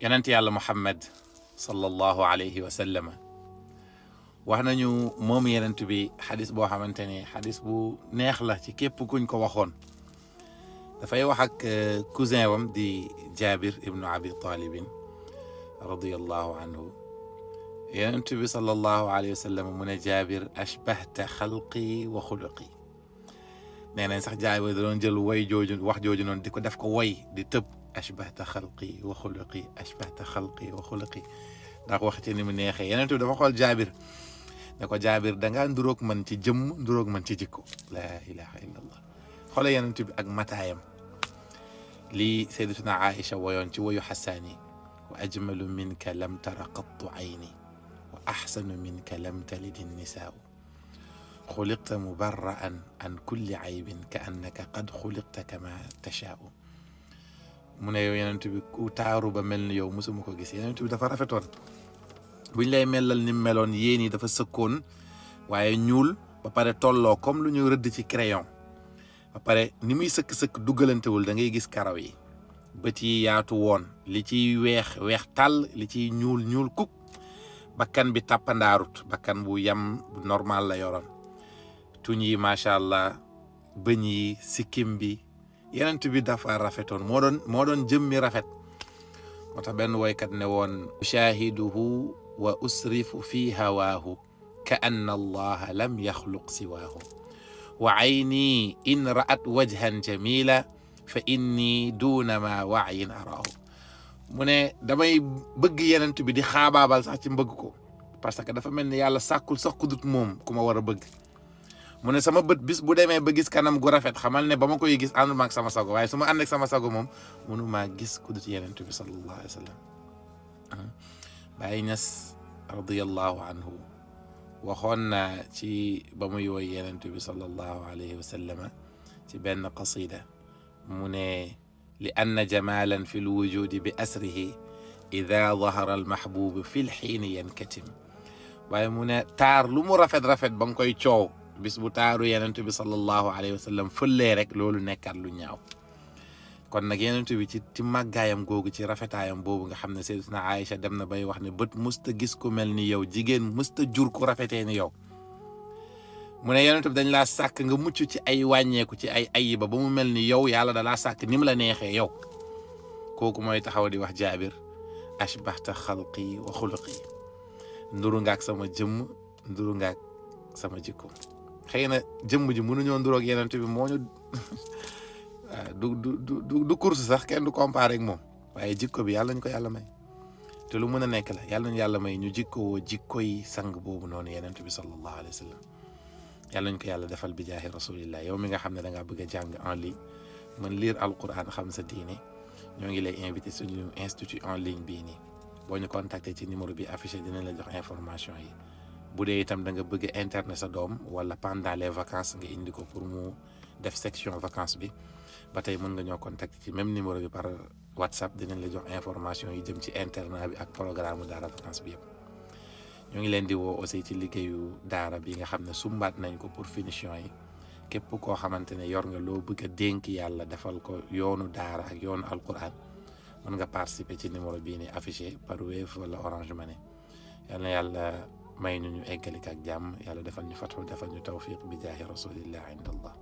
yonent yàlla Muhammad sallallahu alayhi wa sallam wax nañu moom yonent bi xadis boo xamante ne xadis bu neex la ci képp kuñ ko waxoon. dafay wax ak cousin wam di Jaabir ibnu Abi Talibin radiyallahu anhu. yonent bi sallallahu alayhi wa sallam mu ne Jaabir ashbahta xalqi wa xuluqi. nee nañ sax Jaabir da doon jël way jooju wax jooju noonu di ko def ko way di tëb ashbahta xalqi wa xuluqi ashbahta xalqi wa xuluqi ndax wax ci ni mu neexee yonent bi dafa xool Jaabir ne ko Jaabir dangaa nduroog man ci jëmm nduroog man ci jikko. laa ilaha illa allah. xoole yonent bi ak mataayam lii sayyidatuna Aïcha woyoon ci woyu xasaani wa ajmalu minka lam tara qattu ayni wa axsanu minka lam talidi nisaau xuliqta mubarra'an an kulli aybin ka annaka qad xuliqta kama tashaau. mu ne yow yonent bi ku taaru ba mel ni yow mosuma ko gis. yonent bi dafa rafetoon buñ lay melal ni meloon yéen yi dafa sëkkoon waaye ñuul ba pare tolloo comme lu ñu rëdd ci crayon ba pare ni muy sëkk-sëkk duggalantewul da ngay gis karaw yi bët yi yaatu woon li ciy weex weex tàll li ciy ñuul ñuul kuk bakkan bi tàppandaarut bakkan bu yam bu normal la yoroon tuñ yi macha allah bëñ yi sikkim bi yonent bi dafa rafetoon moo doon jëmmi rafet. moo tax benn woykat ne woon ushahiduhu wa usrifu fi hawaahu ka anna allaha lam yaxluq siwaahu wa ayni in ra'at wajhan jamila fa inni duuna ma waayin araahu. mu ne damay bëgg yonent bi di xaabaabal sax ci mbëgg ko parce que dafa mel ni yàlla sàkkul sax ku dut moom ku ma war a bëgg. mu ne sama bët bis bu demee ba gis kanam gu rafet xamal ne ba ma koy gis ànduma ak sama sago waaye su ma ànd ak sama sago moom mënu maa gis ku dut yonent bi sallallahu alayhi wa sallam. Baay Ñas radiyallahu anhu waxoon na ci ba muy woy yonent bi sallallahu alayhi wa sallam ci benn qasida mu ne li anna jamalan fi lwujudi bi asrihi ida dahara almahbubu fi lxiini yankatim. waaye mu ne taar lu mu rafet-rafet ba nga koy coow bis bu taaru yonent bi sallallahu alayhi wa sallam fëllee rek loolu nekkat lu ñaaw. kon nag yonent bi ci màggaayam googu ci rafetaayam boobu nga xam ne sayyidatuna Aïcha dem na bay wax ne bët musta gis ku mel ni yow jigéen musta jur ku rafetee ni yow. mu ne yonent bi dañ laa sàkk nga mucc ci ay wàññeeku ci ay ayiba ba mu mel ni yow yàlla da laa sàkk ni mu la neexee yow. kooku mooy taxaw di wax Jaabir ashbahta xalqi wa xuluqi. nduru ngaak sama jëmm nduru ngaak sama jikko. xëy na jëmm ji mënuñoo nduroog yonent bi moo ñu du course sax kenn du comparé ak moom waaye jikko bi yàlla ñu ko yàlla may te lu mën a nekk la yàlla ñu yàlla may ñu jikkowoo jikkoy sang boobu noonu yonent bi sallallahu alayhi wa sallam. yàlla ñu ko yàlla defal bi jaahi rasulillah. yow mi nga xam ne da ngaa bëgg a jàng en ligne mën lire alquran xam sa diine ñoo ngi lay invité suñu institut en ligne bii nii boo ñu contacté ci numéro bi affiché dinañ la jox information yi. bu dee itam da nga bëgg internet sa doom wala pendant les vacances nga indi ko pour mu def section vacances bi ba tey mën nga ñoo contacter ci même numéro bi par WhatsApp dinañ la jox information yi jëm ci internet bi ak programme daara vacances bi yëpp. ñoo ngi leen di woo aussi ci liggéeyu daara bi nga xam ne sumbaat nañ ko pour finition yi képp koo xamante ne yor nga loo bëgg a dénk yàlla defal ko yoonu daara ak yoonu alquran mën nga participer ci numéro bii ni affiché par Wave wala Orange Money. yal na yàlla may ñu eggalik ak jàmm yàlla defal ñu fatxu defal ñu tawfiq bi jaahi rasulillah inda allah.